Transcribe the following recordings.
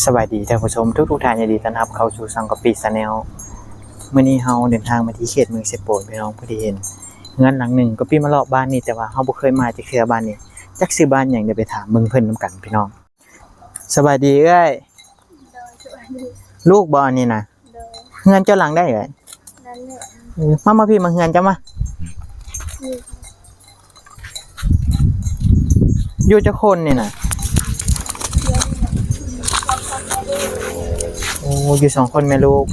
ສະບາຍດີທ່ານຜູ້ຊົມທຸກໆທ່ານ, ຍິນດີຕ້ອນຮັບເຂົ້າສູ່ຊ່ອງກະປິ Channel. ມື້ນີ້ເຮົາເດີນທາງມາທີ່ເຂດເມືອງເຊໂປນ ພີ່ນ້ອງ, ພໍດີເຫັນເຮືອນຫຼັງໜຶ່ງ. ກະປິມາເລາະບ້ານນີ້ ແຕ່ວ່າເຮົາບໍ່ເຄີຍມາຈັກເທື່ອບ້ານນີ້. ຈັກຊື່ບ້ານຫຍັງ, ດຽວໄປຖາມເບິ່ງເພິ່ນນຳກັນ ພີ່ນ້ອງ. ສະບາຍດີເອື້ອຍ. ໂດຍ ສະບາຍດີ. ລູກບໍ່ອັນນີ້ນະ? ໂດຍ. ເຮືອນເຈົ້າຫຼັງໃດເອື້ອຍ? ເອີ ມາ ມາພີ້ ມາເຮືອນເຈົ້າມາ. ຢູ່ຈັກຄົນນີ້ນະ? ໂອ້ ຢູ່ສອງຄົນແມ່ລູກ.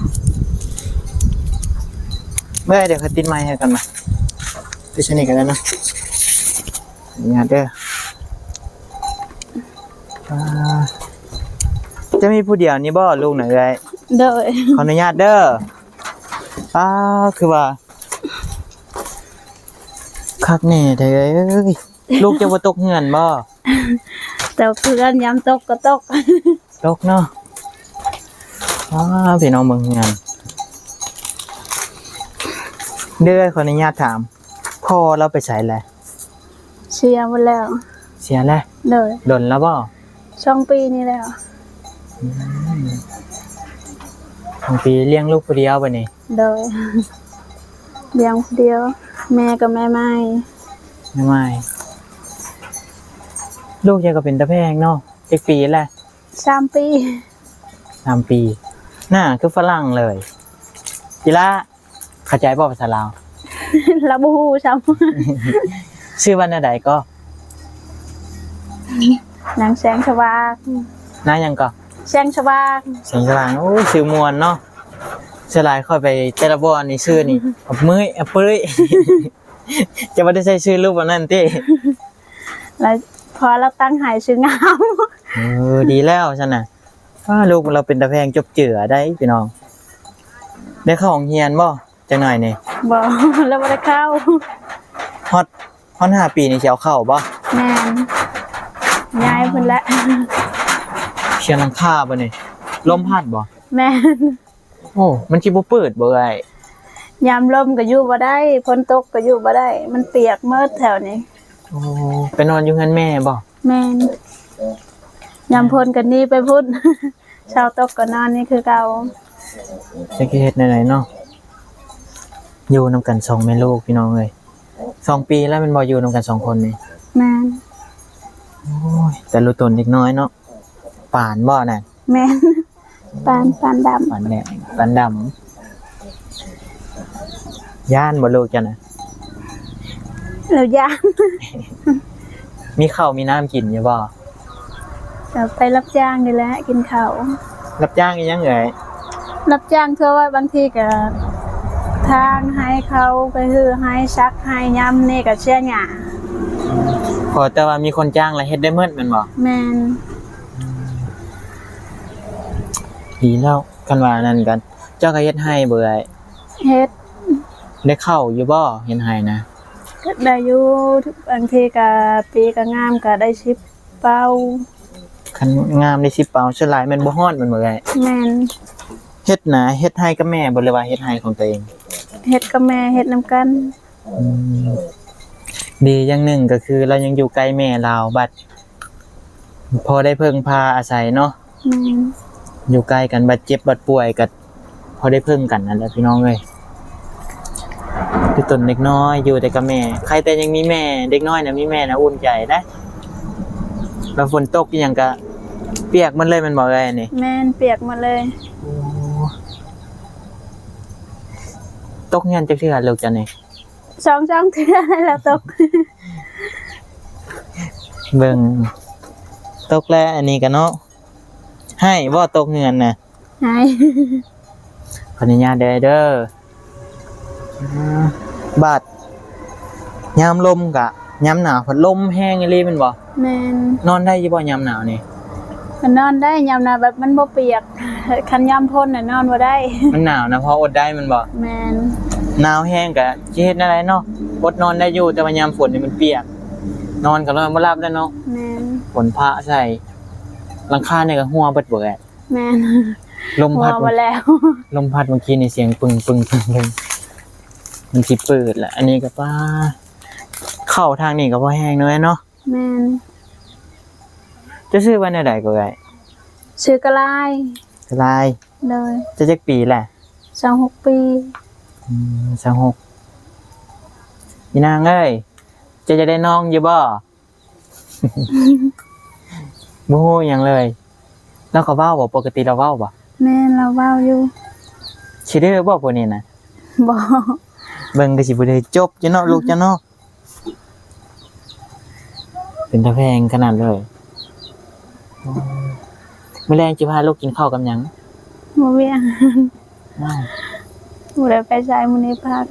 ເມື່ອຍ ດຽວຂ້ອຍຕິດໄມໃຫ້ກ່ອນມາ. ຕິດຊະນີ້ກໍໄດ້ເນາະ. ອະນຸຍາດເດີ. ອ່າ ເຈົ້າມີຜູ້ດຽວນີ້ບໍ່ ລູກນະເອື້ອຍ? ໂດຍ. ຂໍອະນຸຍາດເດີ. ອ່າ ຄືວ່າຄັກແນ່ແທ້ເອີຍ. ລູກເຈົ້າບໍ່ຕົກເຮືອນບໍ່? ຕົກເຮືອນ, ຍາມຕົກກໍຕົກ. ຕົກເນາະ. ອ້າ ພີ່ນ້ອງເບິ່ງເຮືອນເດີ. ຂໍອະນຸຍາດຖາມ ພໍ່ລາວໄປໃສແລ້ວ? ເສຍໝົດແລ້ວ. ເສຍແລ້ວ? ໂດຍ. ດົນແລ້ວບໍ່? ສອງປີນີ້ແລ້ວ. ອືມ ສອງປີ. ລ້ຽງລູກຜູ້ດຽວບັດນີ້? ໂດຍ. ລ້ຽງຜູ້ດຽວ. ແມ່ກໍແມ່ໃໝ່. ແມ່ໃໝ່. ລູກເຈົ້າກໍເປັນຕາແພງເນາະ. ຈັກປີແລ້ວ? ສາມປີ. ສາມປີ. ໜ້າຄືຝຣັ່ງເລີຍ. ອີ່ຫຼ້າ ເຂົ້າໃຈບໍ່ພາສາລາວ? ລາວບໍ່ຮູ້ຊ້ຳ. ຊື່ວ່າແນວໃດກໍ? ນາງແສງສະຫວ່າງ. ນາງຫຍັງກໍ? ແສງສະຫວ່າງ. ແສງສະຫວ່າງ. ໂອ້ຍ ຊື່ມ່ວນເນາະ. ສ່ວນຫຼາຍຂ້ອຍໄປແຕ່ລະບ່ອນນີ້ ຊື່ນີ້ ອາເມີ້ຍ ອາເປີ້ຍ. ຈະບໍ່ໄດ້ໃຊ້ຊື່ລູກແບບນັ້ນຕິ? ລະ ເພາະວ່າລາວຕັ້ງໃຫ້ຊື່ງາມ. ເອີ ດີແລ້ວຊັ້ນນະ. ອ້າ ລູກລາວເປັນຕາແພງຈົບເຈືອໄດ໋ພີ່ນ້ອງ. ໄດ້ເຂົ້າໂຮງຮຽນບໍ່ ຈັກໜ້ອຍນີ້? ບໍ່ ລາວບໍ່ໄດ້ເຂົ້າ. ຮອດ ຮອດຫ້າປີນີ້ຊິເອົາເຂົ້າບໍ່? ແມ່ນ. ຍ້າຍພຸ້ນແຫຼະ. ສຽງຫຼັງຄາບໍ່ນີ້? ລົມພັດບໍ່? ແມ່ນ. ໂອ້ ມັນຊິບໍ່ເປີດບໍ່ເອື້ອຍ? ຍາມລົມກໍຢູ່ບໍ່ໄດ້, ຝົນຕົກກໍຢູ່ບໍ່ໄດ້, ມັນປຽກໝົດແຖວນີ້. ໂອ້ ໄປນອນຢູ່ເຮືອນແມ່ບໍ່? ແມ່ນ. ຍາມຝົນກໍໜີໄປພຸ້ນ, ເຊົ້າຕົກກໍນອນນີ້ຄືເກົ່າ. ຈັກຊິເຮັດແນວໃດເນາະ? ຢູ່ນຳກັນສອງແມ່ລູກ ພີ່ນ້ອງເອີຍ. ສອງປີແລ້ວແມ່ນບໍ່ ຢູ່ນຳກັນສອງຄົນນີ້? ແມ່ນ. ໂອ້ຍ ແຕ່ລະຕົນເດັກນ້ອຍເນາະ. ປານບໍ່ນັ້ນ? ແມ່ນ. ປານ ປານດຳ. ປານແດງ ປານດຳ. ຢ້ານບໍ່ລູກເຈົ້ານະ? ລາວຢ້ານ. ມີເຂົ້າມີນ້ຳກິນຢູ່ບໍ່? ກໍໄປຮັບຈ້າງນີ້ແຫຼະ ກິນເຂົ້າ. ຮັບຈ້າງອີ່ຫຍັງເອື້ອຍ? ຮັບຈ້າງທົ່ວໄປ, ບາງທີກໍຖາງໄຮ່ເຂົາ, ໄປຮື້ໄຮ່, ສັກໄຮ່, ຍາມນີ້ກໍເສຍຫຍ້າ. ຂໍແຕ່ວ່າມີຄົນຈ້າງລະເຮັດໄດ້ໝົດແມ່ນບໍ່? ແມ່ນ. ດີແລ້ວ ຄັນວ່ານັ້ນກໍ ເຈົ້າກໍເຮັດໄຮ່ບໍ່ເອື້ອຍ? ເຮັດ. ໄດ້ເຂົ້າຢູ່ບໍ່ ເຮັດໄຮ່ນະ? ກໍໄດ້ຢູ່, ບາງທີກໍປີກໍງາມກໍໄດ້ສິບເປົາ. ຄັນງາມໄດ້ສິບເປົາ, ສ່ວນຫຼາຍແມ່ນບໍ່ຮອດແມ່ນບໍ່ເອື້ອຍ? ແມ່ນ. ເຮັດນາ ເຮັດໄຮ່ກັບແມ່ບໍ່ ຫຼືວ່າເຮັດໄຮ່ຂອງຕົວເອງ? ເຮັດກັບແມ່ ເຮັດນຳກັນ. ອືມ ດີຢ່າງໜຶ່ງກໍຄືລາວຍັງຢູ່ໃກ້ແມ່ລາວ, ບັດພໍໄດ້ເພິ່ງພາອາໄສເນາະ. ແມ່ນ. ຢູ່ໃກ້ກັນ, ບາດເຈັບບາດປ່ວຍກໍພໍໄດ້ເພິ່ງກັນນັ້ນແຫຼະ ພີ່ນ້ອງເອີຍ. ຄືຕົນເດັກນ້ອຍຢູ່ແຕ່ກັບແມ່, ໃຄແຕ່ຍັງມີແມ່, ເດັກນ້ອຍນະມີແມ່ນະອຸ່ນໃຈໄດ໋. ແລ້ວຝົນຕົກອີ່ຫຍັງກະປຽກໝົດເລີຍແມ່ນບໍ່ເອື້ອຍອັນນີ້? ແມ່ນ, ປຽກໝົດເລີຍ. ໂອ້ ຕົກເຮືອນຈັກເທື່ອລູກເຈົ້ານີ້? ສອງສາມເທື່ອແລ້ວຕົກ. ເບິ່ງ ຕົກແລ້ວອັນນີ້ກະເນາະ. ໄຫ້ບໍ່ຕົກເຮືອນນະ? ໃຫ້. ຂໍອະນຸຍາດເດີ ເດີ. ບາດຍາມລົມກະ ຍາມໜາວພັດລົມແຮງອີ່ຫຼີແມ່ນບໍ່? ແມ່ນ. ນອນໄດ້ຢູ່ບໍ່ຍາມໜາວນີ້? ກໍນອນໄດ້ຍາມໜາວ, ແບບມັນບໍ່ປຽກ. ຄັນຍາມຝົນນະນອນບໍ່ໄດ້. ມັນໜາວນະ ພໍອົດໄດ້ແມ່ນບໍ່? ແມ່ນ. ໜາວແຮງກະຊິເຮັດແນວໃດເນາະ, ອົດນອນໄດ້ຢູ່, ແຕ່ວ່າຍາມຝົນນີ້ມັນປຽກ, ນອນກໍນອນບໍ່ຫຼັບແລ້ວເນາະ. ແມ່ນ. ຝົນພະໃສ່. ຫຼັງຄານີ້ກໍຮົ່ວເບິດບໍ່ແອ? ແມ່ນ. ລົມພັດ ຮົ່ວໝົດແລ້ວ. ລົມພັດເມື່ອກີ້ນີ້ສຽງປຶງ ປຶງ ປຶງ ປຶງ. ມັນຊິເປີດລະ. ອັນນີ້ກໍ ປ້າ ເຂົ້າທາງນີ້ກໍພໍແຮງໜ້ອຍເນາະ. ແມ່ນ. ເຈົ້າຊື່ວ່າແນວໃດກໍເອື້ອຍ? ຊື່ກະລາຍ. ກະລາຍ. ໂດຍ. ເຈົ້າຈັກປີແຫຼະ? ຊາວຫົກປີ. ອືມ ຊາວຫົກ. ອີນາງເອີຍ ເຈົ້າຢາກໄດ້ນ້ອງຢູ່ບໍ່? ບໍ່ຮູ້ຫຍັງເລີຍ. ລາວກໍເວົ້າບໍ່? ປົກກະຕິລາວເວົ້າບໍ່? ແມ່ນ ລາວເວົ້າຢູ່. ຂີ້ດື້ບໍ່ຜູ້ນີ້ນະ? ບໍ່. ເບິ່ງຄືຊິບໍ່ໄດ້ຈົບຢູ່ເນາະ ລູກເຈົ້າເນາະ. ເປັນຕາແພງຂະໜາດເລີຍ. ມື້ແລງຊິພາລູກກິນເຂົ້າກັບຫຍັງ? ບໍ່ມີອາຫານ. ອ້າວ ບໍ່ໄດ້ໄປໃສມື້ນີ້ ພັກ.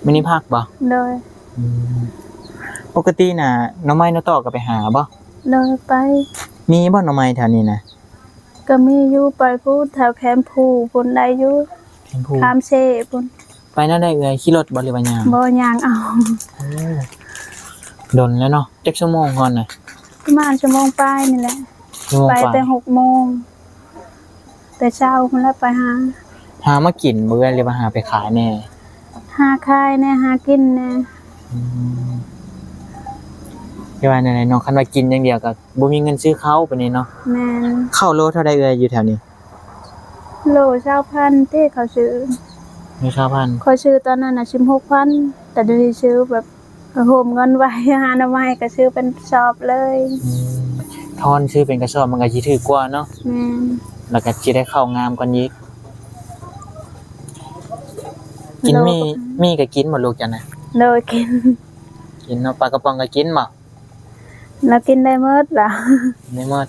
ມື້ນີ້ພັກບໍ່? ໂດຍ. ອືມ ປົກກະຕິນະ ໜໍ່ໄມ້ໜໍ່ຕອກກໍໄປຫາບໍ່? ໂດຍ ໄປ. ມີບໍ່ໜໍ່ໄມ້ແຖວນີ້ນະ? ກໍມີຢູ່ ໄປພຸ້ນ ແຖວແຄມພູພຸ້ນໄດ້ຢູ່. ແຄມພູ ຄາມເຊພຸ້ນ. ໄປແນວໃດເອື້ອຍ? ຂີ່ລົດບໍ່ ຫຼືວ່າຍ່າງ? ບໍ່ ຍ່າງເອົາ. ໂອ້ ດົນແລ້ວເນາະ. ຈັກຊົ່ວໂມງຮອດນະ? ປະມານຊົ່ວໂມງປາຍນີ້ແຫຼະ. ໄປແຕ່ຫົກໂມງ ແຕ່ເຊົ້າພຸ້ນແຫຼະໄປຫາ. ຫາມາກິນບໍ່ເອື້ອຍ ຫຼືວ່າຫາໄປຂາຍແດ່? ຫາຂາຍແດ່ ຫາກິນແດ່. ອືມ ແຕ່ວ່າແນວໃດເນາະ ຄັນວ່າກິນຢ່າງດຽວກໍບໍ່ມີເງິນຊື້ເຂົ້າປານນີ້ເນາະ. ແມ່ນ. ເຂົ້າໂລເທົ່າໃດເອື້ອຍຢູ່ແຖວນີ້? ໂລຊາວພັນຕິ ເຂົາຊື້. ໂລຊາວພັນ. ຂ້ອຍຊື້ຕອນນັ້ນນະສິບຫົກພັນ ແຕ່ດຽວນີ້ຊື້ແບບ ໂຮມເງິນໄວ້ ຫາໜໍ່ໄມ້ກໍຊື້ເປັນກະສອບເລີຍ. ອືມ ທອນຊື້ເປັນກະສອບມັນກໍຊິຖືກກວ່າເນາະ. ແມ່ນ. ແລ້ວກໍຊິໄດ້ເຂົ້າງາມກວ່ານີ້. ກິນໝີ່ ໂລ ໝີ່ກໍກິນບໍ່ລູກເຈົ້ານະ? ໂດຍ ກິນ. ກິນເນາະ. ປາກະປ໋ອງກໍກິນບໍ່? ລາວກິນໄດ້ໝົດລະ. ໄດ້ໝົດ.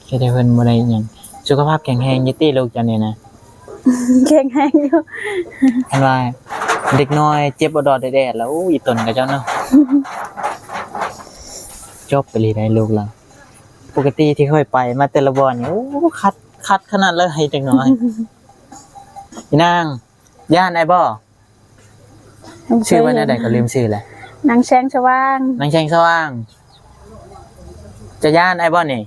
ເຮັດໃຫ້ເພິ່ນບໍ່ໄດ້ຫຍັງ. ສຸຂະພາບແຂງແຮງຢູ່ຕິລູກເຈົ້ານີ້ນະ? ແຂງແຮງຢູ່. ຄັນວ່າເດັກນ້ອຍເຈັບອອດໆແອດໆ ລະ ໂອ້ ອີ່ຕົນຂະເຈົ້າເນາະ. ຈົບໄປເລີຍໄດ໋ລູກລາວ. ປົກກະຕິທີ່ຂ້ອຍໄປມາແຕ່ລະບ່ອນນີ້ ໂອ້ ຄັດ ຄັດຂະໜາດເລີຍເດັກນ້ອຍ. ອີນາງ ຢ້ານອ້າຍບໍ່? ຊື່ວ່າແນວໃດກໍລືມຊື່ແຫຼະ. ນາງແສງສະຫວ່າງ. ນາງແສງສະຫວ່າງ. ຈະຢ້ານອ້າຍບໍ່ນີ້?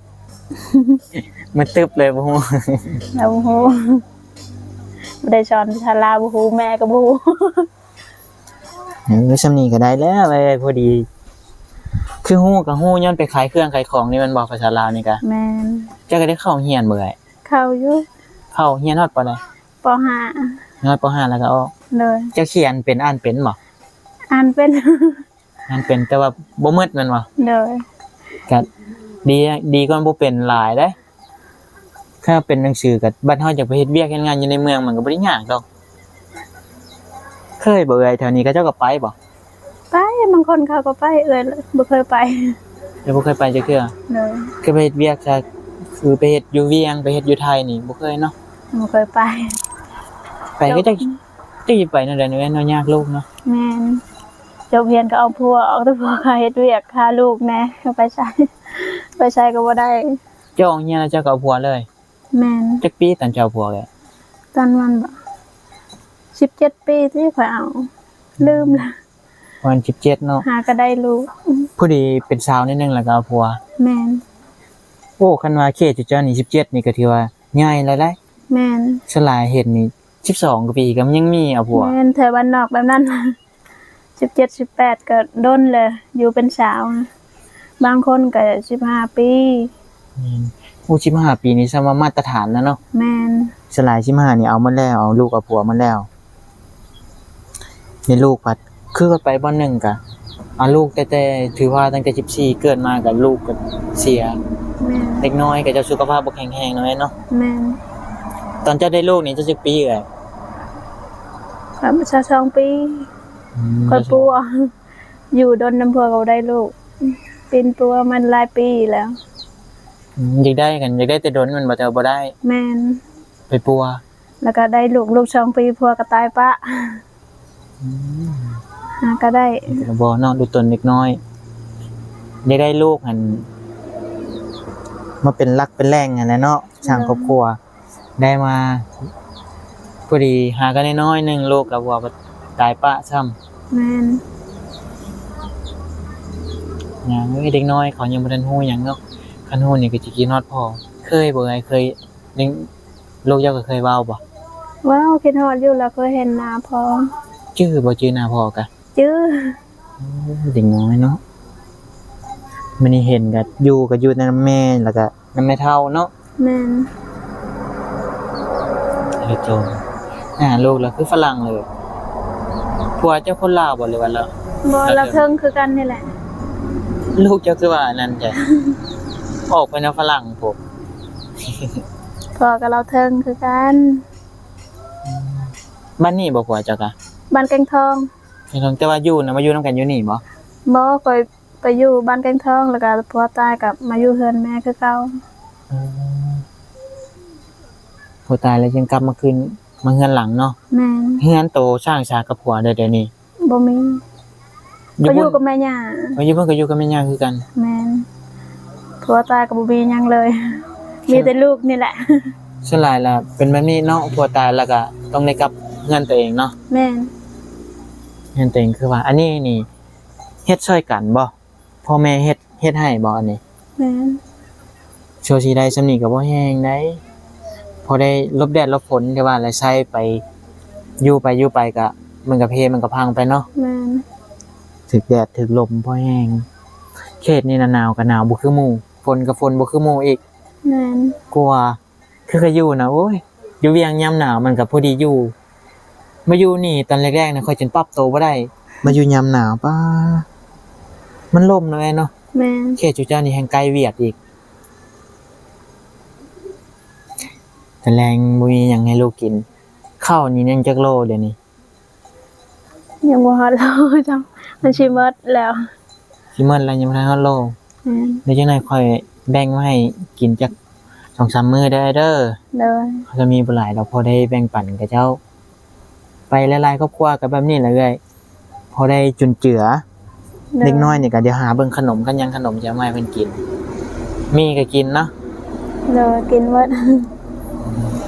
ມືຕຶບເລີຍ ບໍ່ຮູ້. ລາວບໍ່ຮູ້. ບໍ່ໄດ້ສອນພາສາລາວ ບໍ່ຮູ້. ແມ່ກໍບໍ່ຮູ້. ເອີ ຊ່ຳນີ້ກໍໄດ້ແລ້ວເອີຍ ພໍດີ. ຄືຮູ້ກໍຮູ້ຍ້ອນໄປຂາຍເຄື່ອງຂາຍຂອງນີ້ແມ່ນບໍ່? ພາສາລາວນີ້ກະ. ແມ່ນ. ເຈົ້າກໍໄດ້ເຂົ້າໂຮງຮຽນບໍ່ເອີຍ? ເຂົ້າຢູ່. ເຂົ້າຮຽນຮອດ ປ.ໃດ? ປ.ຫ້າ. ຮອດ ປ.ຫ້າ ແລ້ວກໍອອກ. ໂດຍ. ເຈົ້າຂຽນເປັນ ອ່ານເປັນບໍ່? ອ່ານເປັນ. ອ່ານເປັນ ແຕ່ວ່າບໍ່ໝົດແມ່ນບໍ່? ໂດຍ. ກະດີ ດີກວ່າບໍ່ເປັນຫຼາຍເດ້. ຖ້າເປັນໜັງສືກໍ ບັດເຮົາຢາກໄປເຮັດວຽກເຮັດງານຢູ່ໃນເມືອງ ມັນກໍບໍ່ໄດ້ຍາກດອກ. ເຄີຍບໍ່ເອື້ອຍ ແຖວນີ້ເຂົາເຈົ້າກໍໄປບໍ່? ໄປ ບາງຄົນເຂົາກໍໄປ ເອື້ອຍບໍ່ເຄີຍໄປ. ເອື້ອຍບໍ່ເຄີຍໄປຈັກເທື່ອ? ໂດຍ. ຄືໄປເຮັດວຽກຊະ ຄືໄປເຮັດຢູ່ວຽງ ໄປເຮັດຢູ່ໄທນີ້ບໍ່ເຄີຍເນາະ? ບໍ່ເຄີຍໄປ. ໄປກໍຈັກ ຈັກຊິໄປແນວໃດເນາະ ຍາກລູກເນາະ. ແມ່ນ. ຈົບຮຽນກໍເອົາຜົວ ເອົາແຕ່ຜົວ ຄ່າເຮັດວຽກ ຄ່າລູກແດ່ ໄປໃສ ໄປໃສກໍບໍ່ໄດ້. ເຈົ້າອອກຮຽນແລ້ວເຈົ້າກໍເອົາຜົວເລີຍ? ແມ່ນ. ຈັກປີຕອນເຈົ້າເອົາຜົວເອື້ອຍ? ຕອນນັ້ນບໍ ສິບເຈັດປີທີ່ຂ້ອຍເອົາ ລືມລະ. ປະມານສິບເຈັດເນາະ. ຫາກໍໄດ້ລູກ ພໍດີເປັນສາວໜ້ອຍໜຶ່ງແລ້ວກໍເອົາຜົວ. ແມ່ນ. ໂອ້ ຄັນວ່າເຂດເຈົ້ານີ້ສິບເຈັດນີ້ກໍຖືວ່າໃຫຍ່ແລ້ວໄດ໋. ແມ່ນ. ສ່ວນຫຼາຍເຮັດນີ້ສິບສອງກວ່າປີກໍຍັງມີເອົາຜົວ. ແມ່ນ ແຖວບ້ານນອກແບບນັ້ນ ສິບເຈັດ ສິບແປດກໍດົນແລ້ວ ຢູ່ເປັນສາວ ບາງຄົນກໍສິບຫ້າປີ. ແມ່ນ. ໂອ້ ສິບຫ້າປີນີ້ຊ້ຳວ່າມາດຕະຖານແລ້ວເນາະ. ແມ່ນ. ສ່ວນຫຼາຍສິບຫ້ານີ້ເອົາໝົດແລ້ວ ເອົາລູກເອົາຜົວໝົດແລ້ວ. ມີລູກພັດ ຄືຂ້ອຍໄປບ່ອນໜຶ່ງກະເອົາລູກແຕ່ ແຕ່ຖືວ່າຕັ້ງແຕ່ສິບສີ່ເກີດມາກະລູກກະເສຍ. ແມ່ນ. ເດັກນ້ອຍກະຈະສຸຂະພາບບໍ່ແຂງແຮງເນາະເອື້ອຍເນາະ. ແມ່ນ. ຕອນເຈົ້າໄດ້ລູກນີ້ເຈົ້າຈັກປີເອື້ອຍ? ຂ້ອຍຊາວສອງປີ. ອືມ. ຂ້ອຍປົວ ຢູ່ດົນນຳຜົວກໍບໍ່ໄດ້ລູກ ປິ່ນປົວມາຫຼາຍປີແລ້ວ. ອືມ. ຢາກໄດ້ ຄັນຢາກໄດ້ແຕ່ດົນແມ່ນບໍ່? ແຕ່ວ່າບໍ່ໄດ້. ແມ່ນ. ໄປປົວ ແລ້ວກໍໄດ້ລູກ ລູກສອງປີ ຜົວກໍຕາຍປະ. ອືມ. ຫາກໍໄດ້ ແຕ່ລະບໍ່ເນາະ ດູຕົນເດັກນ້ອຍ ໄດ້ ໄດ້ລູກຫັ້ນ ມາເປັນຫຼັກເປັນແຫຼ່ງຫັ້ນແຫຼະເນາະ ສ້າງຄອບຄົວ ໄດ້ມາ ພໍດີຫາກັນໄດ້ນ້ອຍໜຶ່ງ ລູກກັບຜົວກໍຕາຍປະຊ້ຳ. ແມ່ນ. ຫຍັງເອີຍ ເດັກນ້ອຍເຂົາຍັງບໍ່ທັນຮູ້ຫຍັງເນາະ ຄັນຮູ້ນີ້ກໍຊິຄິດຮອດພໍ່. ເຄີຍບໍ່ເອື້ອຍ ເຄີຍ ຍັງ ລູກເຈົ້າກໍເຄີຍເວົ້າບໍ່? ເວົ້າ ຄິດຮອດຢູ່ ລະເຄີຍເຫັນໜ້າພໍ່. ຈື່ບໍ່? ຈື່ໜ້າພໍ່ກະ? ຈື່. ໂອ້ ເດັກນ້ອຍເນາະ. ມື້ນີ້ເຫັນກໍຢູ່ ກໍຢູ່ແຕ່ນຳແມ່ ແລ້ວກໍນຳແມ່ເຖົ້າເນາະ. ແມ່ນ. ໂດຍຕົງ. ໜ້າລູກລະຄືຝຣັ່ງເລີຍ. ຜົວເຈົ້າຄົນລາວບໍ່ ຫຼືວ່າລາວ? ບໍ່, ລາວເທິງຄືກັນນີ້ແຫຼະ. ລູກເຈົ້າຄືວ່າອັນນັ້ນແທ້? ອອກໄປແນວຝຣັ່ງພຸ້ນ. ຜົວກັບລາວເທິງຄືກັນ. ບ້ານນີ້ບໍ່ຜົວເຈົ້າກະ? ບ້ານແກ້ງທອງ. ແກ້ງທອງ. ແຕ່ວ່າຢູ່ນະ ມາຢູ່ນຳກັນຢູ່ນີ້ບໍ່? ບໍ່, ຂ້ອຍ ໄປຢູ່ບ້ານແກ້ງທອງ ແລ້ວກໍຜົວຕາຍກໍມາຢູ່ເຮືອນແມ່ຄືເກົ່າ. ເອີ ຜົວຕາຍແລ້ວຈຶ່ງກັບມາຄືນ ມາເຮືອນຫຼັງເນາະ. ແມ່ນ. ເຮືອນໂຕສ້າງສາກັບຜົວເດີ ດຽວນີ້? ບໍ່ມີ. ຢູ່ ກໍຢູ່ ພຸ້ນ ກັບແມ່ຍ່າ. ເອີ ຢູ່ພຸ້ນກໍຢູ່ກັບແມ່ຍ່າຄືກັນ. ແມ່ນ. ຜົວຕາຍກໍບໍ່ມີຫຍັງເລີຍ. ມີແຕ່ລູກນີ້ແຫຼະ. ສ່ວນຫຼາຍລະເປັນແບບນີ້ເນາະ, ຜົວຕາຍແລ້ວກໍຕ້ອງໄດ້ກັບເຮືອນຕົວເອງເນາະ. ແມ່ນ. ເຮືອນຕົວເອງ ຄືວ່າອັນນີ້ນີ້ ເຮັດຊ່ອຍກັນບໍ່? ພໍ່ແມ່ເຮັດ ເຮັດໃຫ້ບໍ່ອັນນີ້? ແມ່ນ. ຊົ່ວຊິໄດ້ສ່ຳນີ້ກໍບໍ່ແຮງໃດ໋ ພໍໄດ້ຫຼົບແດດຫຼົບຝົນ ແຕ່ວ່າລະໃຊ້ໄປ ຢູ່ໄປຢູ່ໄປກະ ມັນກະເພ ມັນກະພັງໄປເນາະ. ແມ່ນ. ຖືກແດດຖືກລົມພໍແຮງ. ເຂດນີ້ນະ ໜາວກະໜາວບໍ່ຄືໝູ່ ຝົນກະຝົນບໍ່ຄືໝູ່ອີກ. ແມ່ນ. ກວ່າ ຄືຂ້ອຍຢູ່ນະ ໂອ້ຍ ຢູ່ວຽງຍາມໜາວມັນກໍພໍດີຢູ່. ມາຢູ່ນີ້ຕອນແລກໆນະ ຂ້ອຍຈົນປັບໂຕບໍ່ໄດ້. ມາຢູ່ຍາມໜາວ ປ້າ ມັນລົມເນາະ ເອື້ອຍເນາະ. ແມ່ນ. ເຂດຈຸເຈົ້ານີ້ແຮ່ງໃກ້ຫວຽດອີກ. ຕອນແລງບໍ່ມີຫຍັງໃຫ້ລູກກິນ. ເຂົ້ານີ້ຍັງຈັກໂລດຽວນີ້? ຍັງບໍ່ຮອດໂລຈ້ຳ ມັນຊິໝົດແລ້ວ. ຊິໝົດແລ້ວ ຍັງບໍ່ທັນຮອດໂລ. ແມ່ນ. ດຽວຈັກໜ້ອຍຂ້ອຍແບ່ງມາໃຫ້ກິນຈັກສອງສາມມື້ເດີອ້າຍເດີ. ໂດຍ. ຂ້ອຍກໍມີບໍ່ຫຼາຍດອກ ພໍໄດ້ແບ່ງປັນເຂົາເຈົ້າ. ໄປຫຼາຍໆຄອບຄົວກໍແບບນີ້ແຫຼະເອື້ອຍ ພໍໄດ້ຈຸນເຈືອ. ໂດຍ. ເດັກນ້ອຍນີ້ກໍດຽວຫາເບິ່ງຂະໜົມ ຄັນຍັງຂະໜົມຈະເອົາມາໃຫ້ເພິ່ນກິນ. ມີກໍກິນເນາະ. ໂດຍ ກິນໝົດ.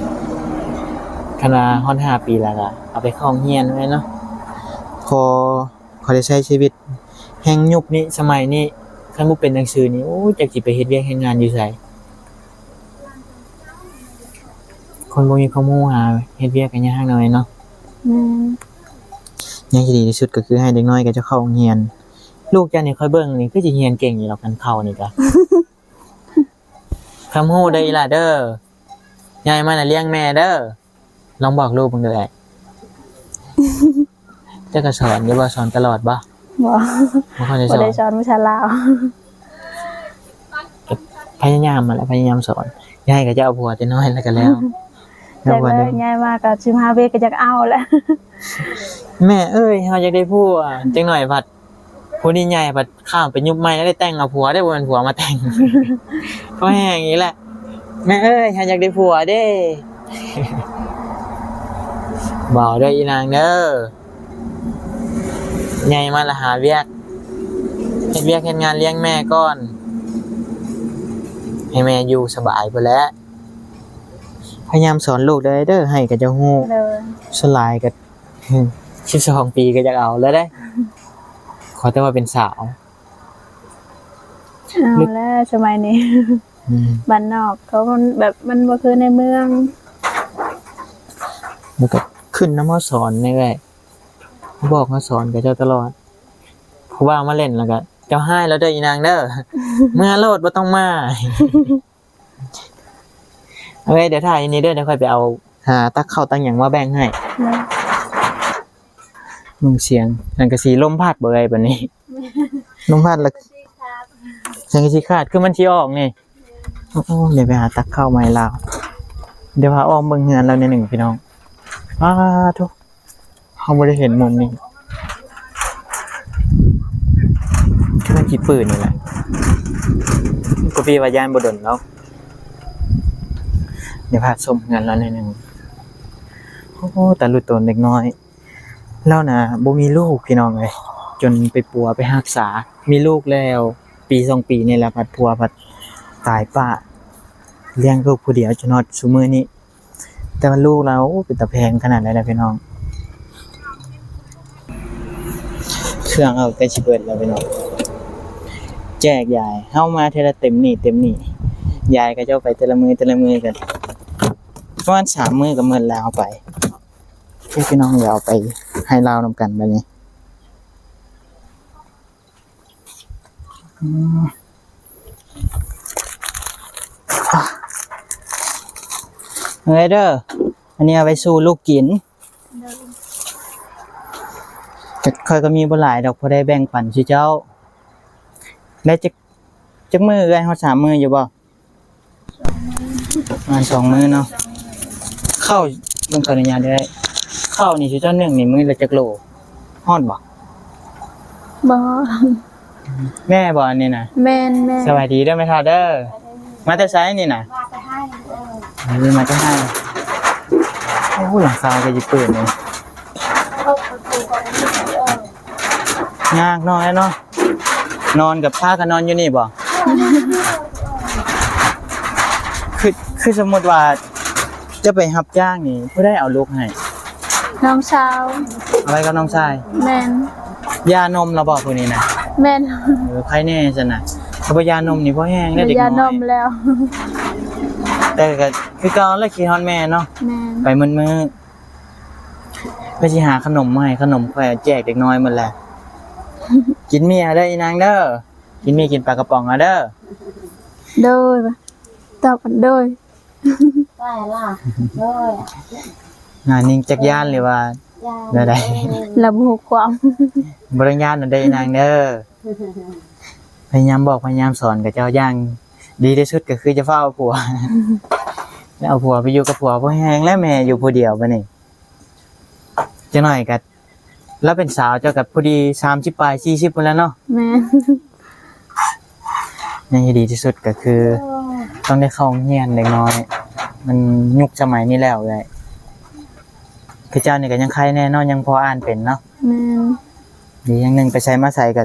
ຄັນວ່າຮອດຫ້າປີແລ້ວກໍເອົາໄປເຂົ້າໂຮງຮຽນໄວ້ເນາະ. ພໍ ພໍໄດ້ໃຊ້ຊີວິດແຫ່ງຍຸກນີ້ສະໄໝນີ້ ຄັນບໍ່ເປັນໜັງສືນີ້ ໂອ້ ຈັກຊິໄປເຮັດວຽກເຮັດງານຢູ່ໃສ. ຄົນບໍ່ມີຄວາມຮູ້ຫາເຮັດວຽກກໍຍາກເນາະເນາະ. ແມ່ນ. ຢ່າງທີ່ດີທີ່ສຸດກໍຄືໃຫ້ເດັກນ້ອຍກໍຈະເຂົ້າໂຮງຮຽນ. ລູກເຈົ້ານີ້ຂ້ອຍເບິ່ງນີ້ຄືຊິຮຽນເກັ່ງຢູ່ດອກ ຄັນເຂົ້ານີ້ກະ. ຄຳຮູ້ເດີອີ່ຫຼ້າເດີ ໃຫຍ່ມາລະລ້ຽງແມ່ເດີ. ລອງບອກລູກເບິ່ງເດີອ້າຍ. ເຈົ້າກໍສອນຢູ່ບໍ່? ສອນຕະຫຼອດບໍ່? ບໍ່ ບໍ່ຄ່ອຍໄດ້ສອນ. ບໍ່ໄດ້ສອນພາສາລາວ. ກໍພະຍາຍາມຫັ້ນແຫຼະ ພະຍາຍາມສອນ. ຢ່າໃຫ້ເຂົາເຈົ້າເອົາຜົວແຕ່ນ້ອຍແລ້ວກໍແລ້ວ. ຈັກແລ້ວ ໃຫຍ່ມາກໍສິບຫ້າປີກໍຢາກເອົາແຫຼະ. ແມ່ເອີຍ ເຮົາຢາກໄດ້ຜົວ. ຈັກໜ້ອຍພັດ ຜູ້ນີ້ໃຫຍ່ ບັດຂ້າມໄປຍຸບໃໝ່ແລ້ວ ໄດ້ແຕ່ງເອົາຜົວເດ້ ບໍ່ແມ່ນຜົວມາແຕ່ງ. ພໍແຮງອີກແລ້ວ. ແມ່ເອີຍ ເຮົາຢາກໄດ້ຜົວເດ້. ເວົ້າເດີອີນາງເດີ ໃຫຍ່ມາລະຫາວຽກ ເຮັດວຽກເຮັດງານລ້ຽງແມ່ກ່ອນ ໃຫ້ແມ່ຢູ່ສະບາຍພຸ້ນແຫຼະ. ພະຍາຍາມສອນລູກເດີ ເດີ ໃຫ້ເຂົາເຈົ້າຮູ້. ໂດຍ. ສ່ວນຫຼາຍກໍ ສິບສອງປີກໍຢາກເອົາແລ້ວເດ້. ຂໍແຕ່ວ່າເປັນສາວ. ເອົາແລ້ວສະໄໝນີ້. ອືມ. ບ້ານນອກເຂົາມັນແບບ ມັນບໍ່ຄືໃນເມືອງ. ແລ້ວກໍຂຶ້ນນຳເຮົາສອນນີ້ແຫຼະ ບອກເຮົາສອນເຂົາເຈົ້າຕະຫຼອດ. ຜູ້ບ່າວມາຫຼິ້ນແລ້ວກໍ ເຈົ້າຮ້າຍແລ້ວເດີອີນາງເດີ ເມືອໂລດ ບໍ່ຕ້ອງມາ. ເອີຍ ດຽວຖ້າຢູ່ນີ້ເດີ ດຽວຂ້ອຍໄປເອົາ ຫາຕັກເຂົ້າຕັກຫຍັງມາແບ່ງໃຫ້. ໂດຍ. ເບິ່ງສຽງ ສັງກະສີລົມພັດບໍ່ເອີຍ ບາດນີ້. ລົມພັດລະ ສັງກະສີຂາດ ຄືມັນຊິອອກນີ້. ໂອ້ ດຽວໄປຫາຕັກເຂົ້າມາໃຫ້ລາວ. ດຽວພາອ້ອມເບິ່ງເຮືອນລາວໜ້ອຍໜຶ່ງ ພີ່ນ້ອງ. ປາໂທ້ ເຮົາບໍ່ໄດ້ເຫັນມຸມນີ້ ຄືມັນຂີ້ປືນນີ້ແຫຼະ. ກໍປີວ່າຢ້ານບໍ່ດົນເນາະ. ດຽວພາຊົມເຮືອນລາວໜ້ອຍໜຶ່ງ. ໂອ້ ຕາລຸໂຕນເດັກນ້ອຍ. ລາວນະບໍ່ມີລູກ ພີ່ນ້ອງເອີຍ ຈົນໄປປົວໄປຮັກສາ. ມີລູກແລ້ວປີສອງປີນີ້ແຫຼະ ພັດຜົວພັດຕາຍປະ ລ້ຽງລູກຜູ້ດຽວຈົນຮອດຊຸມື້ນີ້. ແຕ່ວ່າລູກລາວ ໂອ້ ເປັນຕາແພງຂະໜາດໃດລະພີ່ນ້ອງ. ເຄື່ອງເຮົາໃກ້ຊິເບິດແລ້ວພີ່ນ້ອງ. ແຈກຢາຍ ເຮົາມາເທື່ອລະເຕັມນີ້ເຕັມນີ້ ຢາຍເຂົາເຈົ້າໄປແຕ່ລະມື້ແຕ່ລະມື້ ກໍປະມານສາມມື້ກໍໝົດແລ້ວ ເອົາໄປ. ໂອເຄ ພີ່ນ້ອງ ດຽວເອົາໄປໃຫ້ລາວນຳກັນບາດນີ້. ອືມ ເອີເດີ ອັນນີ້ເອົາໄວ້ສູ່ລູກກິນ. ແຕ່ຂ້ອຍກໍມີບໍ່ຫຼາຍດອກ ພໍໄດ້ແບ່ງປັນສູ່ເຈົ້າ. ໄດ້ຈັກ ຈັກມື້ເອື້ອຍ ຮອດສາມມື້ຢູ່ບໍ່? ປະມານສອງມື້ເນາະ. ເຂົ້າ ເບິ່ງ ຂໍອະນຸຍາດເດີ້ ເຂົ້ານີ້ຊຸເຈົ້າໜຶ້ງນີ້ມື້ລະຈັກໂລ? ຮອດບໍ່? ບໍ່. ແມ່ບໍ່ອັນນີ້ນະ? ແມ່ນໆ. ສະບາຍດີເດີແມ່ເຖົ້າເດີ. ມາແຕ່ໃສນີ້ນະ? ມາແຕ່ໄຮ່. ເອີ ມາແຕ່ໄຮ່. ໂອ້ ຫຼັງຄາກໍຊິເປີດນີ້. ຍາກເນາະ ເນາະ. ນອນກັບ ພາກັນນອນຢູ່ນີ້ບໍ່? ຄື ຄືສົມມຸດວ່າຈະໄປຮັບຈ້າງນີ້ ຜູ້ໃດເອົາລູກໃຫ້? ນ້ອງສາວ. ເອົາໄວ້ກັບນ້ອງຊາຍ? ແມ່ນ. ຢານົມລະບໍ່ຜູ້ນີ້ນະ? ແມ່ນ. ເອີ ໃຜແນ່ຊັ້ນນະ ຖ້າບໍ່ຢານົມນີ້ພໍແຮງເດ້ເດັກນ້ອຍ. ຢານົມແລ້ວ. ແຕ່ກໍຄືເກົ່າແຫຼະ ຄິດຮອດແມ່ເນາະ. ແມ່ນ. ໄປໝົດມື້. ຂ້ອຍຊິຫາຂະໜົມມາໃຫ້ ຂະໜົມຂ້ອຍແຈກເດັກນ້ອຍໝົດແຫຼະ. ກິນໝີ່ເດີອີນາງເດີ ກິນໝີ່ ກິນປາກະປ໋ອງເອົາເດີ. ໂດຍ ຕອບກັນໂດຍ. ໄດ້ລະ ໂດຍ. ໜ້ານິ່ງຈັກຢ້ານ ຫຼືວ່າ ຢ້ານ ແນວໃດ? ລະບໍ່ຮູ້ຄວາມ. ບໍ່ຕ້ອງຢ້ານເດີອີນາງເດີ. ພະຍາຍາມບອກ ພະຍາຍາມສອນກັບເຈົ້າຢ່າງດີທີ່ສຸດ ກໍຄືຈະຟ້າວເອົາຜົວ ແລ້ວເອົາຜົວໄປຢູ່ກັບຜົວ. ພໍແຮງແລ້ວແມ່ຢູ່ຜູ້ດຽວບາດນີ້. ຈັກໜ້ອຍກໍລາວເປັນສາວ ເຈົ້າກໍພໍດີສາມສິບປາຍ ສີ່ສິບພຸ້ນແຫຼະເນາະ. ແມ່ນ. ແນວທີ່ດີທີ່ສຸດກໍຄືຕ້ອງໄດ້ເຂົ້າໂຮງຮຽນເດັກນ້ອຍ ມັນຍຸກສະໄໝນີ້ແລ້ວເອື້ອຍ. ຄືເຈົ້ານີ້ກໍຍັງໄຄແນ່ເນາະ ຍັງພໍອ່ານເປັນເນາະ. ແມ່ນ. ດີຢ່າງໜຶ່ງ ໄປໃສມາໃສກໍ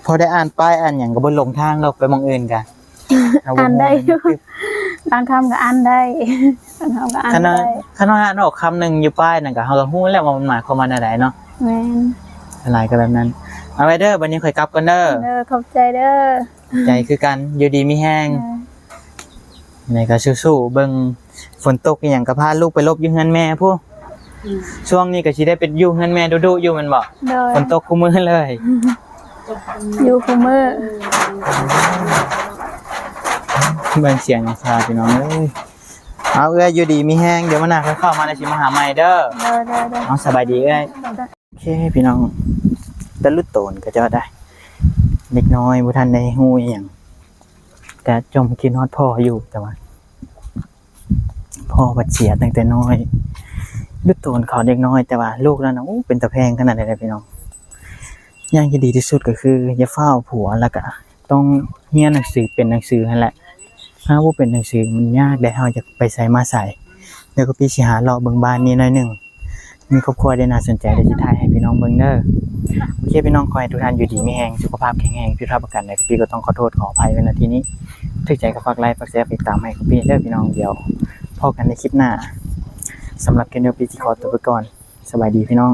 ພໍໄດ້ອ່ານປ້າຍອ່ານຫຍັງກໍບໍ່ຫຼົງທາງດອກ ໄປໝ່ອງອື່ນກະ ເຮົາບໍ່ຮູ້ ອ່ານໄດ້ຢູ່ ບາງຄຳກໍອ່ານໄດ້ ບາງຄຳກໍອ່ານ ຄັນວ່າ ໄດ້ ຄັນວ່າອ່ານອອກຄຳໜຶ່ງຢູ່ປ້າຍນັ້ນກໍ ເຮົາກໍຮູ້ແລ້ວວ່າມັນໝາຍຄວາມວ່າແນວໃດເນາະ. ແມ່ນ. ຫຼາຍໆກໍແບບນັ້ນ. ເອົາໄວ້ເດີ ບັດນີ້ຂ້ອຍກັບກ່ອນເດີ. ເດີ ຂອບໃຈເດີ. ໃຈຄືກັນ ຢູ່ດີມີແຮງ. ເອີ ແມ່ກໍສູ້ໆ ເບິ່ງຝົນຕົກອີ່ຫຍັງກໍພາລູກໄປຫຼົບຢູ່ເຮືອນແມ່ພຸ້ນ. ອືມ ຊ່ວງນີ້ກໍຊິໄດ້ໄປຢູ່ເຮືອນແມ່ດຸໆຢູ່ແມ່ນບໍ່? ໂດຍ. ຝົນຕົກຄູ່ມື້ເລີຍ ຢູ່ຄູ່ມື້. ເບິ່ງສຽງນ້ຳຕາພີ່ນ້ອງເອີຍ. ເອົາ ເອື້ອຍຢູ່ດີມີແຮງ ດຽວມື້ໜ້າຄ່ອຍເຂົ້າມາແລ້ວຊິມາຫາໃໝ່ເດີ. ໂດຍໆໆ. ເອົາ ສະບາຍດີເອື້ອຍ. ໂອເຄພີ່ນ້ອງ ແຕ່ລຸດໂຕນຂະເຈົ້າໄດ໋ ເດັກນ້ອຍບໍ່ທັນໄດ້ຮູ້ອີ່ຫຍັງ ກະຈົ່ມຄິດຮອດພໍ່ຢູ່ ແຕ່ວ່າພໍ່ບັດເສຍຕັ້ງແຕ່ນ້ອຍ. ລຸດໂຕນເຂົາເດັກນ້ອຍ ແຕ່ວ່າລູກລາວນະ ໂອ້ ເປັນຕາແພງຂະໜາດໃດລະພີ່ນ້ອງ. ຢ່າງທີ່ດີທີ່ສຸດກໍຄືຢ່າຟ້າວເອົາຜົວ ແລ້ວກະຕ້ອງຮຽນໜັງສື ເປັນໜັງສືຫັ້ນແຫຼະ. ຖ້າບໍ່ເປັນໜັງສືມັນຍາກເດ້ ເຮົາຈະໄປໃສມາໃສ. ດຽວກໍປີຊິຫາເລາະເບິ່ງບ້ານນີ້ໜ້ອຍໜຶ່ງ. ມີຄອບຄົວທີ່ໜ້າສົນໃຈ ດຽວຊິຖ່າຍໃຫ້ພີ່ນ້ອງເບິ່ງເດີ. ໂອເຄພີ່ນ້ອງ ຂໍໃຫ້ທຸກທ່ານຢູ່ດີມີແຮງ ສຸຂະພາບແຂງແຮງ ຜິດພາດປະການໃດ ກະປີກໍຕ້ອງຂໍໂທດຂໍອະໄພໄວ້ນະທີ່ນີ້. ຖືກໃຈກໍຝາກໄລ ຝາກແຊ ຝາກຕິດຕາມໃຫ້ກະປີເດີພີ່ນ້ອງ. ດຽວພໍ້ກັນໃນຄລິບໜ້າ. ສຳລັບຄລິບນີ້ ກະປີຊິຂໍຕົວໄປກ່ອນ. ສະບາຍດີພີ່ນ້ອງ.